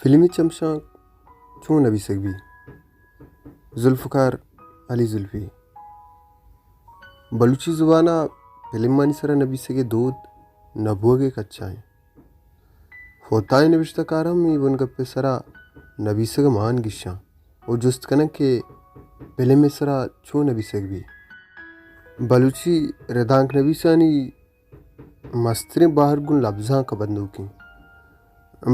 فلمی چمشانک چون نبیسگ بی؟ ذوالفقار علی زلفی۔ بلوچی زبان ءَ فلمانی سرا نبیسگ ءِ دود نہ بوگ ءِ کچا ایں۔ فوتائیں نبشتہ کار ہم اے بنگپ ءِ سرا نبیسگ ءَ مان گیشاں و جست کناں کہ فلم ءِ سرا چون نبیسگ بی۔ بلوچی ردانک نبیسانی مستریں بہر گوں لبزانک ءَ بندوک ایں۔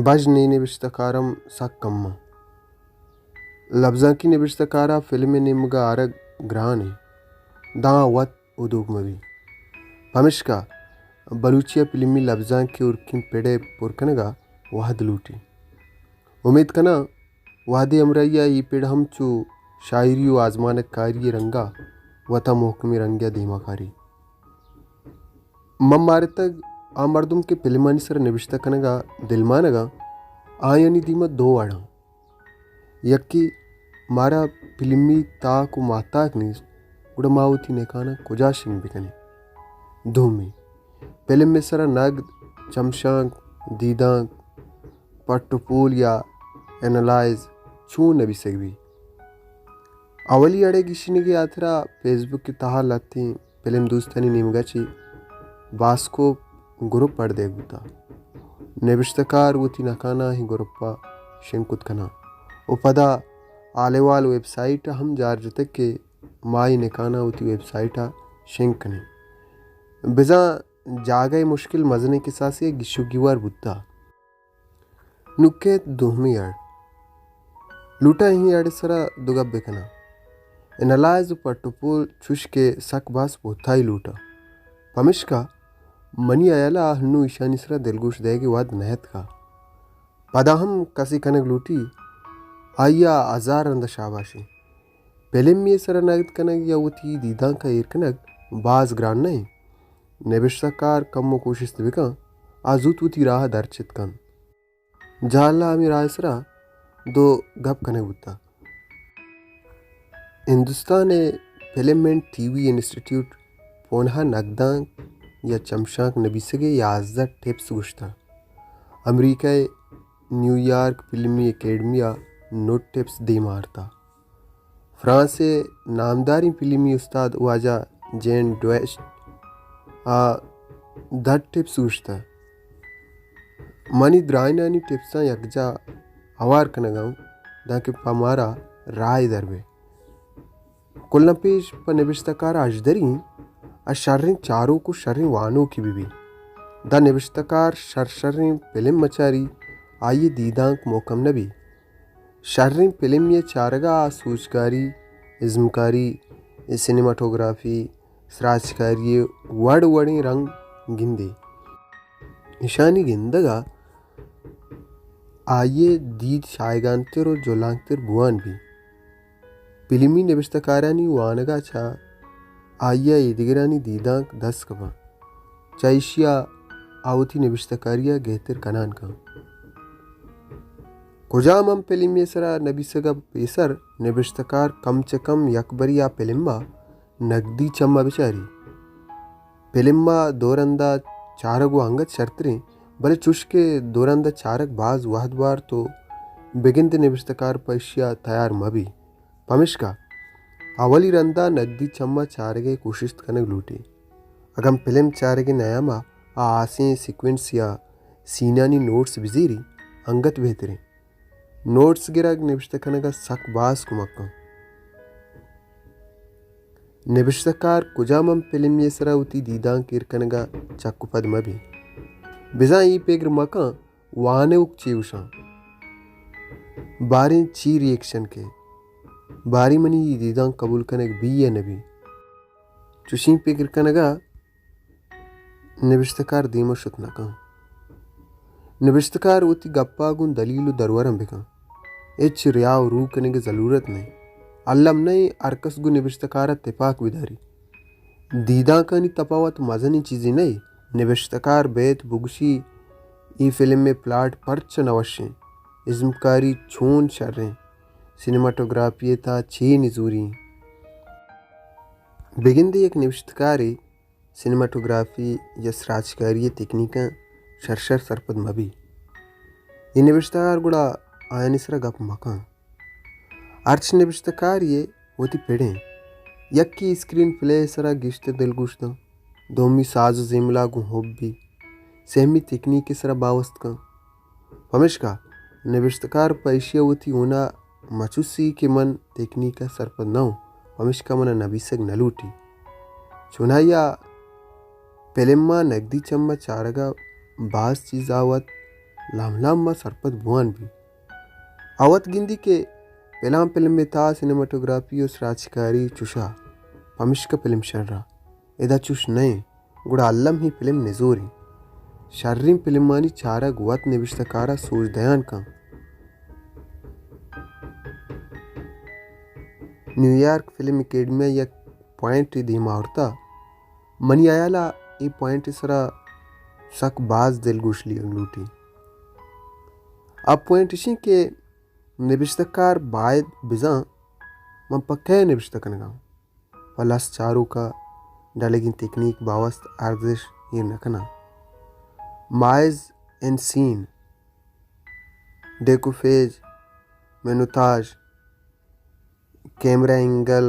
بژن ءِ نبشتہ کار ہم سک کم اَں۔ لبزانکی نبشتہ کار ءَ فلم ءِ نیمگ ءَ آرگ گران ایں، داں وت ہدوک مہ بی۔ پمشکا بلوچی ءَ فلمی لبزانک ءِ ہرکیں پڑ ءِ پر کنگ ءَ وہد لوٹی۔ امیت کناں وہد ءِ ہمراہی ءَ اے پڑ ہم چو شاعری و آزمانک کاری ءِ رنگ ءَ وت ءَ مہکمیں رنگے ءَ دیما کاری۔ من مارتگ آ مردم کہ فلمانی سرا نبشتہ کنگ ءَ دلمانگ اَں، آیانی دیما دو وڑ اَں۔ یکے، مارا فلمی تاک و ماہتاک نیست، گڑا ما وتی نکاناں کجا شنگ بکنیں؟ دومی، فلم ءِ سرا نگد، چمشانک، دیدانک، پٹ و پول یا اینالائز چون نبیسگ بی؟ اولی اڑ ءِ گیشینگ ءِ ہاترا فیس بک ءِ تہا لہتیں فلم دوستانی نیمگ ءَ چہ باسکوپ گروپ اڑ دیگ بوتگ۔ نبشتہ کار وتی نکاناں اے گروپ ءَ شنگ کت کناں و پدا حال احوال ویب سائٹ ءَ ہم جار جتگ کہ ما اے نکاناں وتی ویب سائٹ ءَ شنگ کنیں۔ بزاں جاگہ ءِ مشکل مزنیں کساسے ءَ گیش و گیوار بوتگ۔ نوں کیت دومی اڑ۔ لوٹاں اے اڑ ءِ سرا دو گپ بکناں۔ اینالائز و پٹ و پول چوش کہ سک باز پہتائی لوٹاں۔ پمشکا منی ہیال ءَ ہنوں ایشانی سرا دلگوش دئیگ ءِ وہد نہ اتکا۔ پدا ہم کسے کنگ لوٹی، آئی ءَ ہزار رند ءَ شاباشی۔ فلمے ءِ سرا نگد کنگ یا وتی دیدانک ءَ ایر کنگ باز گران نہ اِنت۔ نبشتہ کار کمو کوشست بکن، آ زوت وتی راہ ءَ درچت کنت۔ جہلا ہمے راہ ءِ سرا دو گپ کنگ بوتگ۔ ہندوستان ءِ film and T V institute Pune ءَ نگدانک یا چمشانک نبیسگ ءِ یازدہ ٹپس گوشتگ۔ امریکہ ءِ نیویارک فلمی اکیڈمی ءَ نو ٹپس دیم ءَ آرتگ۔ فرانس ءِ نامداریں فلمی استاد واجہ جین ڈویسٹ ءَ دہ ٹپس گوشتگ۔ منی درائینانی ٹپساں یکجا ہوار کنگ ءَ اوں دانکہ پہ مارا راہے در بہ۔ کلاں پیش پہ نبشتہ کار ءَ ہژدری اِنت ءُ شریں چاروک ءُ شریں وانوکے بہ بی۔ داں نبشتہ کار شر شریں پلم مہ چاری، آئی ءِ دیدانک مھکم نہ بی۔ شریں پلمے ءِ چارگ ءَ آ سوجکاری، ازمکاری، سینماٹوگرافی، سراجکاری ءِ وڑ وڑیں رنگ گندے۔ ایشانی گندگ ءَ آئی ءِ دید شاہگانتر ءُ جھلانکتر بوان بی۔ پلمی نبشتہ کارانی وانگ ءَ چہ آئی ءَ ایدگرانی دیدانک دست کپاں۔ چہ ایشی ءَ آ وتی نبشتہ کاری ءَ گہتر کنان کن۔ کجام ہم پلمے ءِ سرا نبیسگ ءَ پیسر نبشتہ کار کم چہ کم یک برے آ پلم ءَ نگدی چم ءَ بچاری۔ پلم ءَ دو رند ءَ چارگ وَ انگت شرتریں، بلے چوش کہ دو رند ءَ چارگ باز وھد بارت ءُ بگندے نبشتہ کار پہ ایشی ءَ تیار مہ بی۔ پمیشکا اولی رند ءَ نگدی چم ءَ چارگ ءِ کوشست کنگ لوٹی۔ اگاں پلم چارگ ءِ نیام ءَ آ ہاسیں سیکوئنس یا سینانی نوٹس بزیری، انگت بہتریں۔ نوٹس گرگ نبشتہ کنگ ءَ سک باز کمک کنت۔ نبشتہ کار کجام ہم پلمے ءِ سرا وتی دیدانک ایر کنگ ءَ چک ءُ پد مہ بی۔ بزاں اے پگر مہ کن وانوک چے گوشاں، باریں چی ری ایکشن کئیت، باریں منی اے دیدانک قبول کنگ بی یا نہ بی۔ چوشیں پگر کنگ ءَ نبشتہ کار دیم ءَ شت نہ کنت۔ نبشتہ کار وتی گپ ءَ گوں دلیل ءُ دروراں بکن۔ ہچ ریا ءُ رو کنگ ءِ ضلورت نہ اِنت۔ الم نہ اِنت ہر کس گوں نبشتہ کار ءَ تپاک بداری۔ دیدانکانی تپاوت مزنیں چیزے نہ اِنت۔ نبشتہ کار بئیت بگوشی، اے فلم ءِ پلاٹ پرچا نہ وش اِنت، ازمکاری چون شر اِنت، سینماٹوگرافی ءِ تہا چے نزوری اِنت۔ بگندے یک نبشتہ کارے سینماٹوگرافی یا سراجکاری ءِ تکنیکاں شر شر سرپد مہ بی۔ اے نبشتہ کار گڑا آیانی سرا گپ مکن۔ ہرچ نبشتہ کارے وتی پڑیں، یکے اسکرین پلے سرا گیشتر دلگوش داں، دومی ساز و زیملا گوں حب بی، سیمی تکنیک سرا باوست کن۔ پمشکا نبشتہ کار پہ ایشی وتی ہونا مچوسی کہ من تکنیک سرپد نہ اوں، پمشکا من نبیسگ نہ لوٹی۔ چونایا پلم ما نگدی چم چارگا باز چیز آوت لام لام ما سرپد بوان بی۔ آ وت گندی کہ پلان پلمے تہا سینماٹوگرافی و سراچکاری چوشا، پمشکا پلم شرا۔ ادا چوش نئیں، گڑا الم ہی پلم نزوریں۔ شریں پلمانی چارگ وت نبشتہ کارا سوج دیان کن۔ نیویارک فلم اکیڈمی یک پوائنٹ دیم آورتا، منی ہیالا اے پوائنٹ سرا سک باز دلگوش لیگ لوٹی۔ آ پوائنٹ اشیں کہ نبشتہ کار باید بزاں من پہ کئے نبشتہ کنگاں، پہ لس چاروکا ڈلگیں تکنیک باوست ارزش ایر نکناں۔ مائز اینڈ سین، ڈیکوفیج، مینوتاژ، کیمرہ اینگل،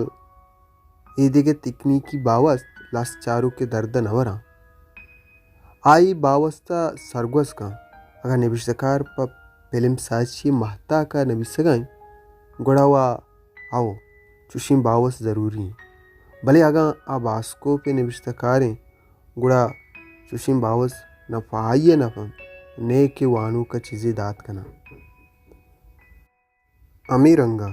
اے دگہ تکنیکی باوست لس چاروکے درد نہ وراں۔ آئی باوستا سرگوز کن۔ اگاں نبشتہ کار پہ پلم سازی مہتاکا نبیسگائیں، گڑا وا او چوشیں باوست ضروری ایں۔ بلے اگاں آ باسکوپ نبشتہ کاریں، گڑا چوشیں باوست نہ پہ آئی نپ انت، نئے کہ وانوکا چیزے دات کناں۔ ہمے رنگا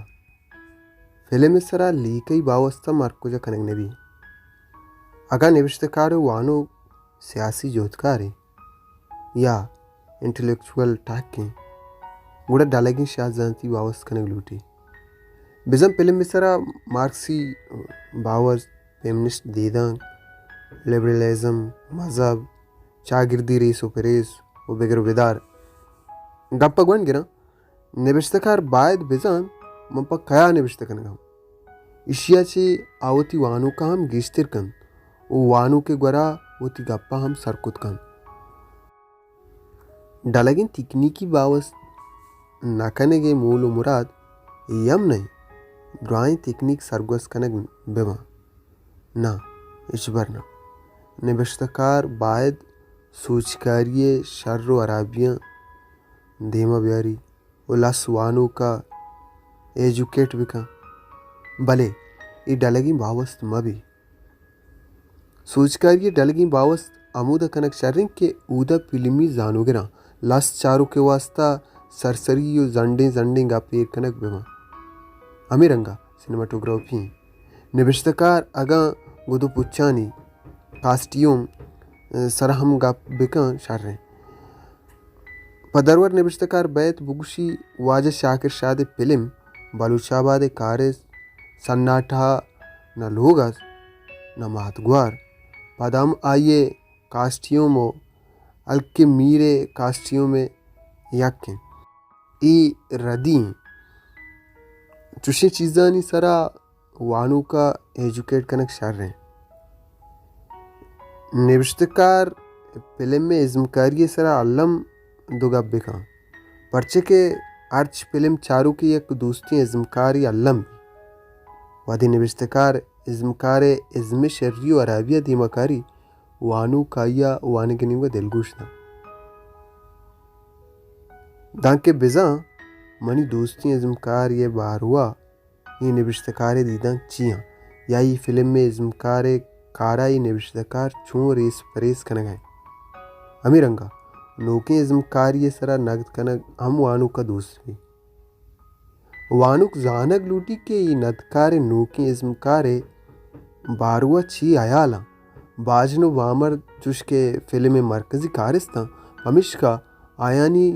فلم سرا لیکئی باوست مرکز کنگ نبی۔ اگاں نبشتہ کار و وانوک سیاسی جہدکاریں یا انٹلیکچوئل ٹاکیں، گڑا ڈلگیں شاہ زانتی باوست کنگ لوٹی۔ بزاں پلم سرا مارکسی باوست، فیمنسٹ دیدان، لبرلزم، مذہب، چاگردی ریس و پریس و بگر و بدار گپ گون گراں۔ نبشتہ کار باید بزان من پہ کیا نبشتہ کنگاں۔ اشیا چہ آ وتی وانوکا ہم گیشتر کنت و وانوکے گورا وتی گپا ہم سر کت کنت۔ ڈلگیں تکنیکی باوست نہ کنگے مول و مراد اے ہم نہ انت درائیں تکنیک سرگوز کنگ بباں۔ نہ، ہچبر نہ۔ نبشتہ کار باید سوجکاری شر و ہرابیاں دیما بیاری و لس وانوکا ایجوکیٹ بکن، بلے اے ڈلگیں باوست مبی۔ سوجکاری ڈلگیں باوست ہمودا کنگ شریں کہ اودا فلمی زانوگراں لس چاروکے واسطہ سرسری و زنڈیں زنڈیں گپ ایر کنگ بباں۔ ہمے رنگا سینماٹوگرافی ایں۔ نبشتہ کار اگاں گد و پچانی کاسٹیوم، ء، سرا ہم گپ بکن شریں۔ پہ درور نبشتہ کار بیت بگوشی واجہ شاکر شاد ء فلم بلوچ آباد ء کارست سناٹا نہ لوگ است نہ ماتگوار۔ پدا ہم آئی ء کاسٹیوم و ہلکیں میر ء کاسٹیوم ء یک انت۔ اے ردی انت۔ چوشیں چیزانی سرا وانوکا ایجوکیٹ کنگ شر انت۔ نبشتہ کار فلم ء ازمکاری ء سرا الم دو گپ بکن، پرچہ کہ ہرچ فلم چاروکے یک دوستیں ازمکارے الم بی۔ وہدے نبشتہ کار ازمکار ء ازم ء شری و ہرابی ء دیما کاری، وانوک آئی ء وانگ ء نیمگ ء دلگوش داں۔ دانکہ بزاں منی دوستیں ازمکار ء باروا اے نبشتہ کار ء دیدانک چی آں، یا اے فلم ء ازمکار ء کارا اے نبشتہ کار چون ریس پریس کنگ ء انت۔ ہمے رنگا نوکیں ازمکاری ء سرا نگد کنگ ہم وانوک ء دوست بیت۔ وانوک زانگ لوٹی کہ اے ندکار ء نوکیں ازمکار ء باروا چی ہیالاں۔ باجن و بامرد چوش کہ فلم ء مرکزی کارستاں، پمیشکا آیانی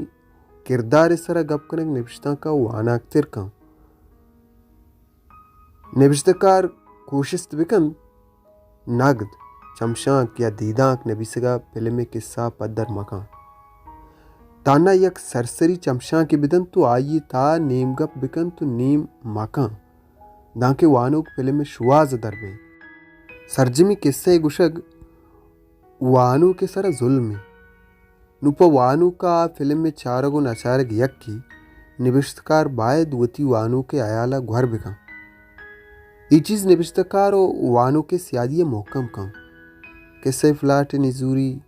کردار ء سرا گپ کنگ نبشتانک ء واناکتر کن۔ نبشتہ کار کوشست بکنت نگد، چمشانک یا دیدانک نبیسگ ء فلم ء کسہ ء پدر مکن۔ تہنا یک سرسری چمشانکے بدنت و آئی ء تہا نیم گپ بکنت و نیم مکن، دانکہ وانوک فلم ء شوہاز ء در بئیت۔ سرجمی کسہ ء گوشگ وانوک ء سرا ظلمے۔ نوں پہ وانوک ء آ فلم ء چارگ و نچارگ یکے، نبشتکار باید وتی وانوک ءِ ہیال ءَ گور بکن۔ اے چیز نبشتکار و وانوک ءِ سیادی ءَ مھکم کن۔ کسہ ءِ پلاٹ ءِ نزوری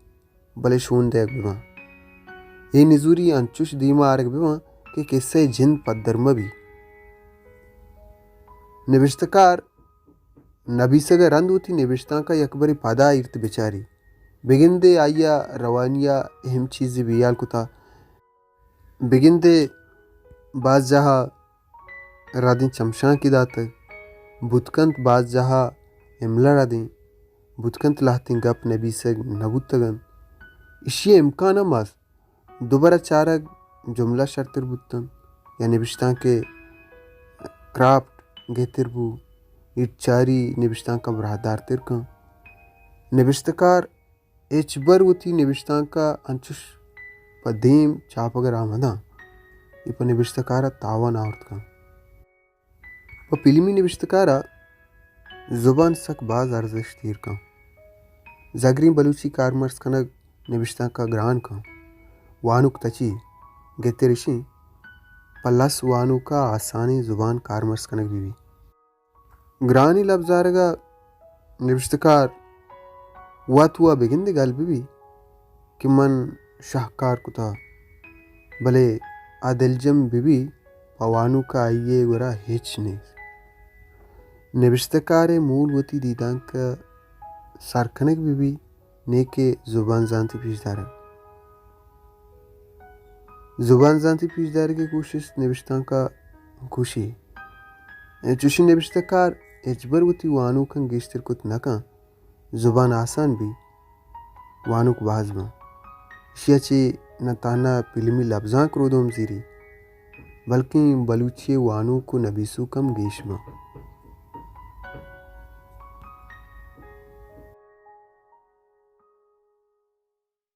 بلے شون دئیگ بہ باں۔ اے نزوری انچوش دیما آرگ بہ باں کہ کسہ ءِ جند پدر مہ بی۔ نبشتکار نبیسگ ءَ رند وتی نبشتانک ءَ یکبرے پدا ایرت بچاری۔ بگندے آئی ءَ روانی ءَ اہم چیزے بیال کتا۔ بگندے باز جاہ ءَ ردیں چمشانکے داتگ۔ بوت کنت باز جاہ ءَ املا ردیں۔ بوت کنت لہتیں گپ نبیسگ نہ بوتگ انت۔ ایشی ءِ امکان ہم است۔ دوبر ءَ چارگ جملہ شرتر بوت انت یا نبشتانک ءِ کرافٹ گہتر بو۔ ایرت چاری نبشتانک ءَ براہدارتر کن۔ نبشتکار ہچبر وتی نبشتانک ءَ انچوش پہ دیم چاپگ ءَ راہ مہ داں۔ اے پہ نبشتکار ءَ تاوان آورت کن۔ پہ پیلمی نبشتکار ءَ زبان سک باز ارزشت ایر کن۔ زگریں بلوچی کارمرز کنگ نبشتانک ءَ گران کن۔ وانوک تچی گہتر اشیں پہ لس وانوک ءَ آسانیں زبان کارمرز کنگ بہ بی۔ گرانیں لبزارگ ءَ نبشتکار وت وا بگندے گل بہ بی کہ من شہکار کتا، بلے آ دلجم بہ بی پہ وانوک ءَ آئی ءِ گورا ہچ نیست۔ نبشتکار ءِ مول وتی دیدانک ءَ سر کنگ بہ بی، نیکہ زبان زانتی پیش دارگ۔ زبان زانتی پیش دارگ ءِ کوشست نبشتانک ءَ کوشی۔ چوشیں نبشتہ کار ہچبر وتی وانوکاں گیشتر کت نہ کن۔ زبان آسان بی، وانوک باز باں۔ ایشی ءَ چہ نہ تہنا پیلمی لبزانک رودوم زیری، بلکیں بلوچی ءِ وانوک و نبیسوک ہم گیش باں۔